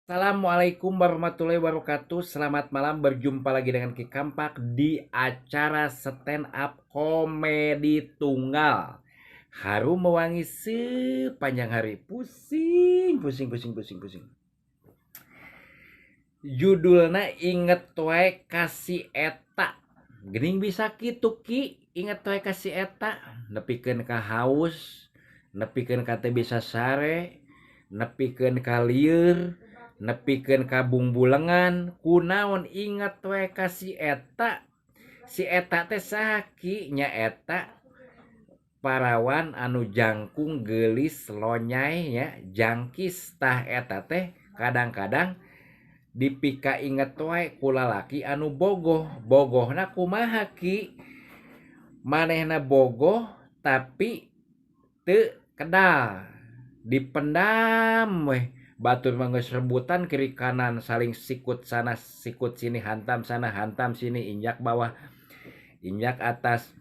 Assalamualaikum warahmatullahi wabarakatuh. Selamat malam, berjumpa lagi dengan Ki Kampak di acara stand up komedi tunggal. Harum mewangi sepanjang hari. Pusing, pusing, pusing, pusing, pusing. Judulnya Inget Wae Ka Si Eta. Gening bisa kitu, Ki, inget wae ka si eta. Nepikeun ka haus, nepikeun ka teu bisa sare, nepikeun ka lieur, nepikeun ka bungbulengan. Kunaon inget we ka si eta? Si eta teh saha, Ki? Nyaeta parawan anu jangkung, geulis, lonyai nya, jangkis. Tah, eta teh kadang-kadang dipika inget wae ku lalaki anu bogoh. Bogohna kumaha, Ki? Manehna bogoh tapi teu kedal, dipendam weh. Batur mah geus rebutan kiri kanan, saling sikut sana sikut sini, hantam sana hantam sini, injak bawah injak atas.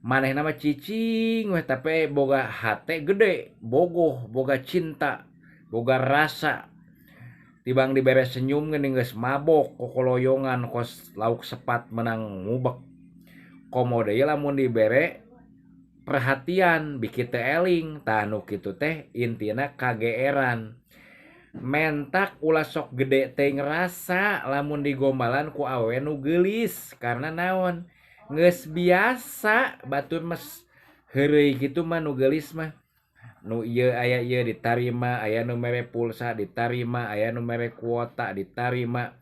Manehna mah cicing weh, tapi boga hate gede, bogoh, boga cinta, boga rasa. Tibang dibere senyum geuning geus mabok, kokoloyongan kos lauk sepat menang ngubek. Komo deui lamun dibere perhatian, biki teu eling. Tah, nu kitu teh intina kageeran. Mentak ulah sok gede teuing rasa lamun digombalan ku awewe nu geulis. Karena naon? Geus biasa batur mah heureuy kitu mah. Nu geulis mah, nu ieu aya ieu ditarima, aya nu mere pulsa ditarima, aya nu mere kuota ditarima,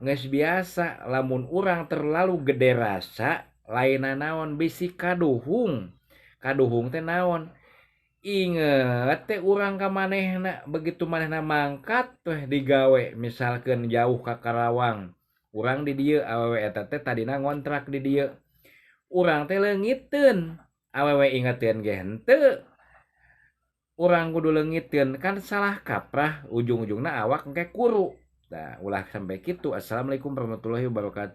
geus biasa. Lamun urang terlalu gede rasa, lain naon, bisi kaduhung. Kaduhung teh naon? Inget teh urang ka manehna. Begitu manehna mangkat teh digawe, misalkan jauh ka Karawang, urang di dieu, awewe eta teh tadina ngontrak di dieu, urang teh leungiteun. Awewe ingeteun ge henteu, urang kudu leungiteun, kan salah kaprah. Ujung-ujungna awak engke kuru. Nah, ulah sampai kitu. Assalamualaikum warahmatullahi wabarakatuh.